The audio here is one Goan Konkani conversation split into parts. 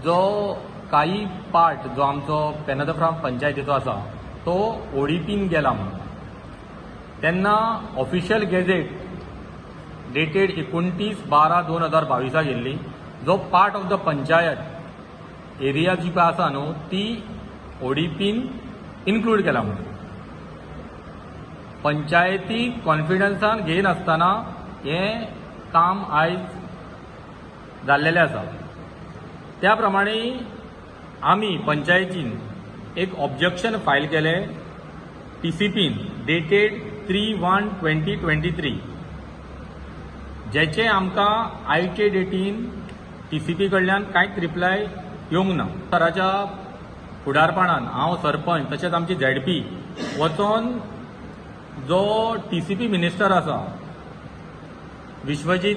जो काही पार्ट जो आमचो पेन्हा the Frank पंचायतीचो आसा तो ओडीपीन गेला म्हणून. तेन्ना ऑफिशियल गॅझेट डेटेड 29/12/2022 गेल्ली, जो part of the panchayat area जी पळय आसा न्हू ती ओडीपीन इन्क्लूड केला म्हणून. पंचायती कॉन्फिडन्सान घेयनासतना हें काम आयज जाल्लेलें आसा. त्या प्रमाणे आमी पंचायतीन एक ऑब्जेक्शन फायल केलें टीसीपीन डेटेड 3/1/2023, जेचे आमकां आयचे डेटीन टीसीपी कडल्यान कांयच रिप्लाय येवंक ना. सराच्या फुडारपणान हांव, सरपंच तशेंच आमची झेडपी वचोन जो टीसीपी मिनिस्टर आसा विश्वजीत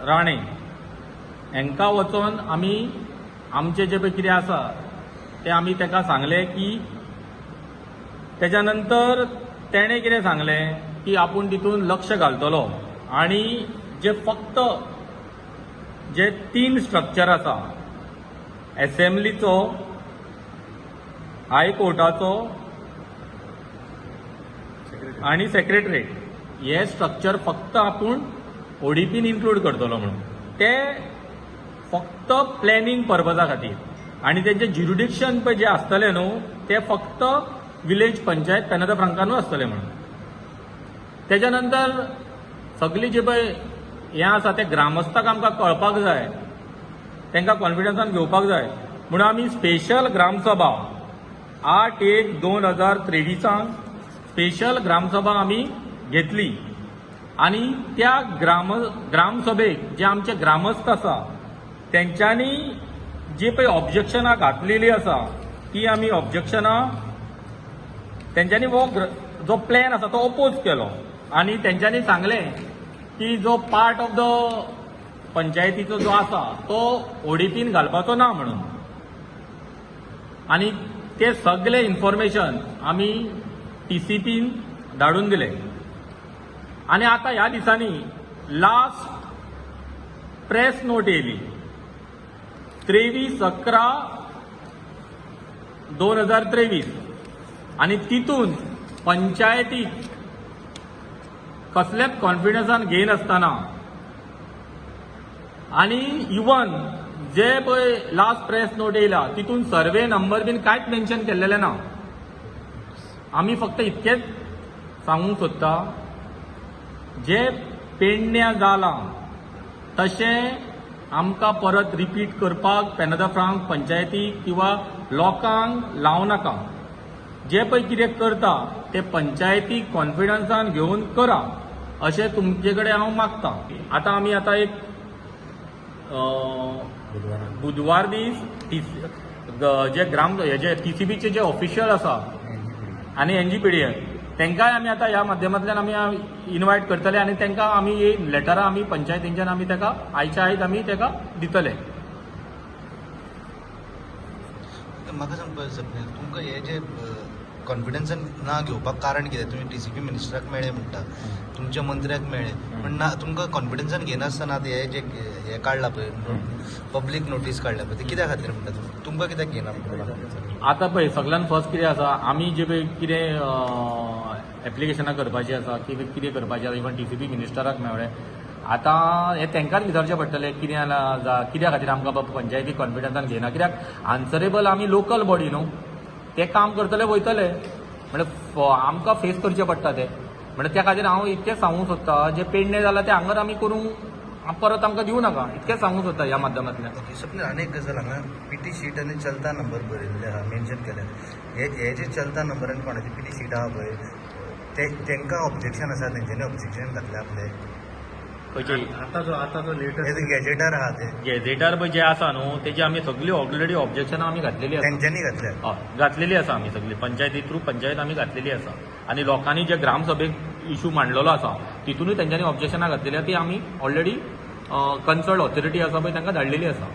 राणे हांकां वचोन आमी आमचें जें पळय कितें आसा तें आमी ताका सांगलें की तेच्या नंतर तेणें कितें सांगलें की आपूण तितून लक्ष घालतलो आनी जे फक्त जे 3 स्ट्रक्चर आसा, एसेंब्लीचो, हायकोर्टाचो आनी सेक्रेटरेट, हे स्ट्रक्चर फक्त आपूण ओडीपीन इन्क्लूड करतलो म्हणून. ते फक्त प्लॅनिंग पर्पजा खातीर आनी तेंचे ज्युरिडिक्शन पळय जें आसतलें न्हू तें फक्त विलेज पंचायत पेन्हा the फ्रांकानूच आसतलें म्हणून. तेच्या नंतर सगळी जे पळय हें आसा तें ग्रामस्थाक आमकां कळपाक जाय, तांकां कॉन्फिडन्सान घेवपाक जाय म्हणून आमी स्पेशल ग्रामसभा 8/1/2023 स्पेशल ग्रामसभा आमी घेतली आनी त्या ग्रामसभेक जे आमचे ग्रामस्थ आसा तेंच्यांनी जी पळय ऑब्जेक्शनां घातलेली आसा ती आमी ऑब्जेक्शनां तेंच्यांनी हो जो प्लॅन आसा तो ओपोज केलो आनी तेंच्यांनी सांगलें की जो पार्ट ऑफ the पंचायतीचो जो आसा तो ओडीपीन घालपाचो ना म्हणून. आनी ते सगळे इन्फॉर्मेशन आमी टीसीपीन धाडून दिले. आनी आतां ह्या दिसांनी लास्ट प्रेस नोट येयली 23/11/2023 आनी तितून पंचायतीक कसलेच कॉन्फिडन्सान घेयनासतना आनी इवन जे पळय लास्ट प्रेस नोट येयला तितून सर्वे नंबर बीन कांयच मेन्शन केल्लेलें ना. आमी फक्त इतकेंच सांगूंक सोदता, जे पेडण्या जालां तशें आमकां परत रिपीट करपाक पेन्हा the Frank पंचायती किंवा लोकांक लावं नाका. जे पळय कितें करता ते पंचायती कॉन्फिडन्सान घेवन करा अशें तुमचे कडेन हांव मागता. आतां आमी आतां एक बुधवार दीस जे ग्राम हेजे टीसीपीचे जे ऑफिशियल आसा आनी एनजीपीडीएल तांकांय आमी आतां ह्या माध्यमांतल्यान आमी इनवायट करतले आनी तांकां आमी ही लेटरां आमी पंचायतींच्यान आमी ताका आयच्या आयज आमी ताका दितले. म्हाका सांगपा सपनेल, तुमकां हे जे कॉन्फिडन्सान ना घेवपाक कारण कितें? तुमी टीसीपी मिनिस्टराक मेळ्ळे म्हणटा, तुमच्या मंत्र्याक मेळ्ळे, पण ना तुमकां कॉन्फिडन्सान घेनासतना आतां हे जे हे काडला पळय पब्लीक नोटीस काडल्या पळय, ते कित्या खातीर म्हणटा तुमी? तुमकां कित्याक घेना म्हणटा? आतां पळय सगळ्यान फर्स्ट कितें आसा, आमी जे पळय कितें एप्लिकेशनां करपाची आसा कितें कितें करपाचें आसा, इवन टीसीपी मिनिस्टराक मेळ्ळे, आतां हें तांकांच विचारचें पडटलें कितें कित्या खातीर आमकां बाबा पंचायती कॉन्फिडन्सान घेयना. कित्याक आन्सरेबल आमी लोकल बॉडी न्हू, ते काम करतले वयतले, म्हणल्यार आमकां फेस करचें पडटा तें. म्हणल्यार त्या खातीर हांव इतकेंच सांगूंक सोदता, जें पेडणें जालां तें हांगर आमी करूंक परत आमकां दिवं नाका, इतकेंच सांगूंक सोदता ह्या माध्यमांतल्यान. ओके सपनेल, आनी एक गजाल, हांगा पीटी शीट आनी चलता नंबर बरयल्ले आहा, मेन्शन केल्या. हे जे चलता नंबर आनी कोणाची पीटी शीट आहा पळय, ते तांकां ऑब्जेक्शन आसा, तेंच्यांनी ऑब्जेक्शन घातलें आपलें. खंयचे? आतां जो लेटस्ट हे गॅजेटार आहा ते गॅझेटार पळय जे आसा न्हू तेजी आमी सगळी ऑलरेडी ऑब्जेक्शनां आमी घातलेली आसा. तेंच्यांनी घातल्या? हय, घातलेली आसा आमी सगळी पंचायती थ्रू पंचायत आमी घातलेली आसा आनी लोकांनी जे ग्रामसभेक इशू मांडलेलो आसा तितूनय तेंच्यांनी ऑब्जेक्शनां घातलेली आसा, ती आमी ऑलरेडी कन्सर्न ऑथॉरिटी आसा पळय तांकां धाडलेली आसा.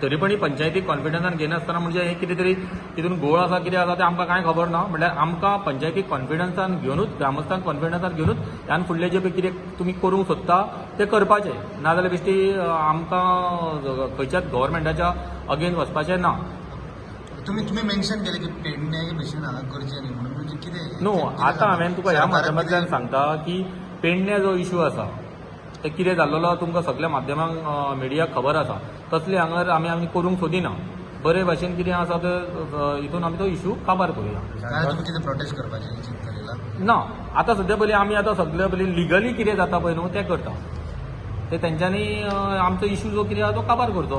तरी पण ही पंचायती कॉन्फिडन्सान घेनासतना म्हणजे हें कितें तरी तितून गोळ आसा, कितें आसा तें आमकां कांय खबर ना. म्हणल्यार आमकां पंचायती कॉन्फिडन्सान घेवनूच, ग्रामस्थांक कॉन्फिडन्सान घेवनूच ह्यान फुडलें जें पळय कितें तुमी करूंक सोदता तें करपाचें. नाजाल्यार बेश्टी आमकां खंयच्याच गव्हर्मेंटाच्या अगेन्स्ट वचपाचें ना. तुमी तुमी मेन्शन केलें की पेडणे भशेन हांगा करचें न्ही म्हणून, म्हणजे कितें? न्हू, कितें आतां हांवें तुका ह्या सरकारान माध्यमांतल्यान कितें- सांगता की पेडण्या जो इशू आसा ते कितें जाल्लो तुमकां सगल्या माध्यमांक, मिडियाक खबर आसा. तसले हांगर आमी आमी करूंक सोदिना. बरे भाशेन कितें आसा तें हितून आमी तो इशू काबार करुया. नाजाल्यार तुमी कितें प्रोटेस्ट करपाचें चिंतलेला? ना, आतां सद्या पयलीं आमी आतां सगळे पयलीं लिगली कितें जाता पळय न्हू तें करता. ते तेंच्यांनी आमचो इशू जो कितें आसा तो काबार करचो.